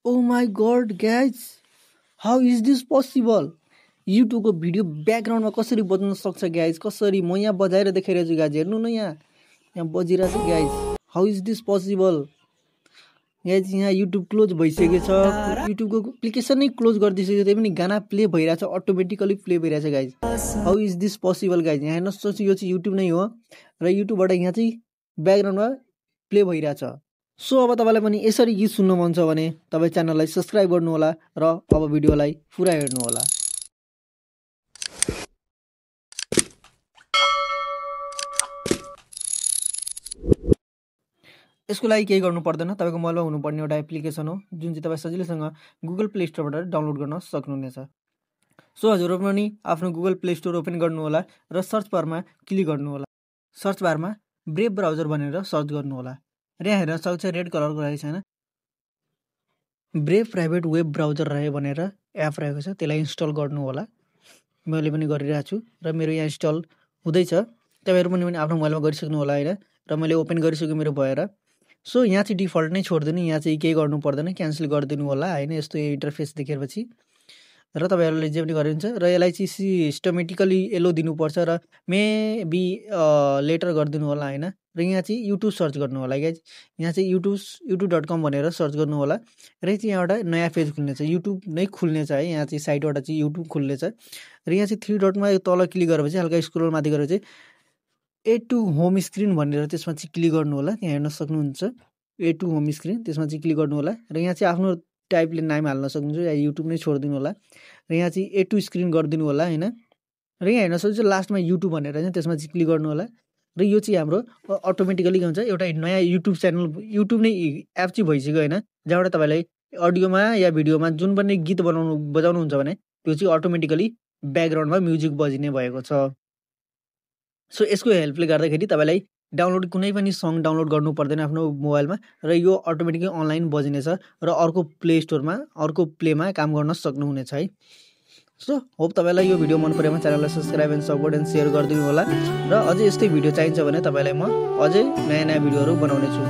Oh my god guys, how is this possible? YouTube को video ब्याकग्राउन्डमा कसरी बज्न सक्छ guys? कसरी म यहाँ बजाएर देखाइरहेको छु गाइज, हेर्नु न यहाँ बजिरहेको छ guys. How is this possible guys? यहाँ YouTube क्लोज भइसकेको छ, YouTube को एप्लिकेसन नै क्लोज गरिदिसकेको छ, त्यही पनि गाना प्ले भइरहेछ, अटोमेटिकली प्ले भइरहेछ guys. How is this possible guys? यहाँ हेर्न सक्छु यो चाहिँ YouTube नै हो र YouTubeबाट यहाँ चाहिँ ब्याकग्राउन्डमा प्ले भइरहेछ। सो अब तपाईलाई पनि यसरी गीत सुन्न मन छ भने तपाई च्यानललाई सब्स्क्राइब गर्नु होला र अब भिडियोलाई पुरा हेर्नु होला। यसको लागि केही गर्नु पर्दैन, तपाईको मोबाइलमा हुनुपर्ने एउटा एप्लिकेसन हो जुन चाहिँ तपाई सजिलैसँग गुगल प्ले स्टोरबाट डाउनलोड गर्न सक्नुहुनेछ। सो हजुरहरु पनि आफ्नो गुगल प्ले स्टोर ओपन गर्नु होला र सर्च बारमा क्लिक गर्नु होला। सर्च बारमा ब्रेभ ब्राउजर भनेर सर्च गर्नु होला र यहाँ हेर्न सक्छ रेड कलरको रहेको छ हैन, ब्रेभ प्राइभेट वेब ब्राउजर रहे भनेर एप रहेको छ, त्यसलाई इन्स्टल गर्नु होला। मैले पनि गरिरहेको छु र मेरो यहाँ इन्स्टल हुँदैछ, तपाईहरु पनि आफ्नो मोबाइलमा गरिसक्नु होला हैन, र मैले ओपन गरिसकेँ मेरो भएर। सो यहाँ चाहिँ डिफल्ट नै छोड्दिनु, यहाँ चाहिँ केही गर्नु पर्दैन, क्यान्सल गरिदिनु होला हैन। यस्तो इन्टरफेस देखेपछि र तपाईहरुले जे पनि गरिन्छ र यसलाई चाहिँ सिस्टमेटिकली एलो दिनुपर्छ र मेबी लेटर गरिदिनु होला हैन। र यहाँ चाहिँ YouTube सर्च गर्नु होला गाइज, यहाँ चाहिँ youtube.com भनेर सर्च गर्नु होला र चाहिँ यहाँ एउटा नयाँ पेज खुल्नेछ, YouTube नै खुल्नेछ है। यहाँ चाहिँ साइटबाट चाहिँ YouTube खुल्नेछ र यहाँ चाहिँ थ्री डटमा तल क्लिक गरेपछि हल्का स्क्रोल माथि गरेर चाहिँ एड टु होम स्क्रिन भनेर त्यसमा चाहिँ क्लिक गर्नु होला। यहाँ हेर्न सक्नुहुन्छ एड टु होम स्क्रिन, त्यसमा चाहिँ क्लिक गर्नु होला र यहाँ चाहिँ आफ्नो टाइपले नाम हाल्न सक्नुहुन्छ, या YouTube नै छोडिदिनु होला र यहाँ चाहिँ एड टु स्क्रिन गरिदिनु होला हैन। र यहाँ हेर्न सक्नुहुन्छ लास्टमा YouTube भनेर चाहिँ त्यसमा चाहिँ क्लिक गर्नु होला र यो चाहिँ हाम्रो अटोमेटिकली के हुन्छ एउटा नयाँ YouTube च्यानल, YouTube नै एप चाहिँ भइसक्यो हैन, जहाँबाट तपाईलाई अडियोमा या भिडियोमा जुन पनि गीत बजाउनुहुन्छ भने त्यो चाहिँ अटोमेटिकली ब्याकग्राउन्डमा म्युजिक बजिने भएको छ। सो यसको हेल्पले गर्दाखेरि तपाईलाई डाउनलोड कुनै पनि सङ डाउनलोड गर्नु पर्दैन आफ्नो मोबाइलमा र यो अटोमेटिकली अनलाइन बजिनेछ र अर्को प्ले स्टोरमा अर्को प्लेमा काम गर्न सक्नुहुनेछ है। सो होप तपाईलाई यो भिडियो मन परेमा च्यानललाई subscribe and support and share गरिदिनु होला र अझै यस्तै भिडियो चाहिन्छ भने तपाईलाई म अझै नयाँ भिडियोहरु बनाउने छु।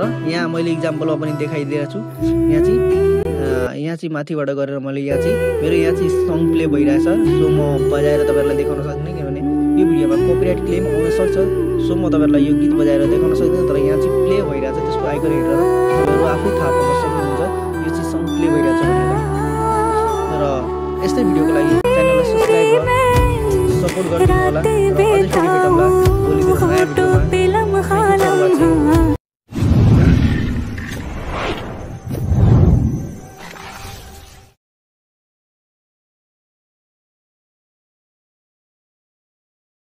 र यहाँ मैले एक्जाम्पलमा पनि देखाइदिएको छु, यहाँ चाहिँ माथिबाट गरेर मैले यहाँ चाहिँ मेरो यहाँ चाहिँ सङ प्ले भइरहेछ। सो म बजाएर तपाईहरुलाई देखाउन सक्दिनँ किनभने यो भिडियोमा कपिराइट क्लेम आउन सक्छ। सो म तपाईहरुलाई यो गीत बजाएर देखाउन सक्दिनँ, तर यहाँ चाहिँ प्ले भइरहेछ, त्यसको आइकन हेरेर तपाईहरु आफै थाहा पाउन सक्नुहुन्छ यो चाहिँ सङ प्ले भइरहेछ भनेर। र यस्तै भिडियोको लागि च्यानललाई सब्स्क्राइब र सपोर्ट गरिदिनु होला र अझै फेरि भेटौँला भोलिको नयाँ भिडियोमा।